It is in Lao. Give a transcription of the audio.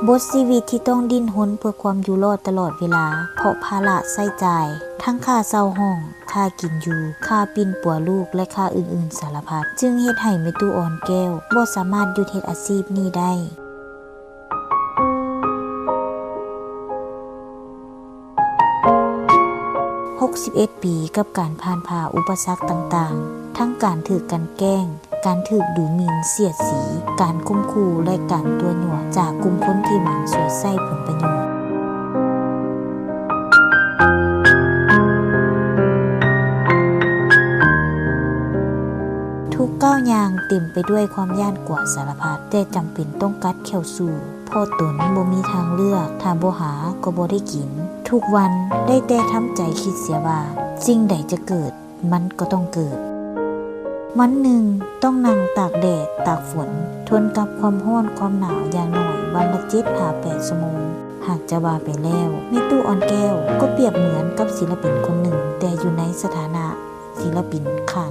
ບົດຊີວິດທີ່ຕ້ອງດີ້ນຮົນເພື່ອຄວາມຢູ່ລອດຕະຫຼອດເວລາ ເພາະພາລະໃຊ້ຈ່າຍ ທັງຄ່າເຊົ່າຫ້ອງ, ຄ່າກິນຢູ່, ຄ່າປິ່ນປົວລູກ ແລະ ຄ່າອື່ນໆສາລະພັດ ຈຶ່ງເຮັດໃຫ້ແມ່ຕູ້ອ່ອນແກ້ວບໍ່ສາມາດຢຸດເຮັດອາຊີບນີ້ໄດ້. ຫົກສິບເອັດປີກັບການຜ່ານຜ່າອຸປະສັກຕ່າງໆ ທັງການຖືກກັ່ນແກ້ງ, ການຖືກດູໝິ່ນສຽດສີ, ການຂົ່ມຂູ່ ແລະ ການຕົວະຍົວະຈາກກຸ່ມຄົນທີ່ຫວັງສວຍໃຊ້ຜົນປະໂຫຍດ. ທຸກກ້າວຍ່າງເຕັມໄປດ້ວຍຄວາມຢ້ານກົວສາລະພັດ, ແຕ່ຈຳເປັນຕ້ອງກັດແຂ້ວສູ້ ເພາະຕົນບໍ່ມີທາງເລືອກ, ຖ້າບໍ່ຫາກໍບໍ່ໄດ້ກິນ. ທຸກວັນໄດ້ແຕ່ທຳໃຈຄິດເສຍວ່າ ສິ່ງໃດຈະເກີດ ມັນກໍຕ້ອງເກີດ. ວັນໜຶ່ງຕ້ອງນັ່ງຕາກແດດຕາກຝົນ, ທົນກັບຄວາມຮ້ອນຄວາມໜາວຢ່າງໜ້ອຍວັນລະເຈັດຫາແປດຊົ່ວໂມງ. ຫາກຈະວ່າໄປແລ້ວ ແມ່ຕູ້ອ່ອນແກ້ວກໍປຽບເໝືອນກັບສິລະປິນຄົນໜຶ່ງ, ແຕ່ຢູ່ໃນສະຖານະ ສິລະປິນຂ້າງ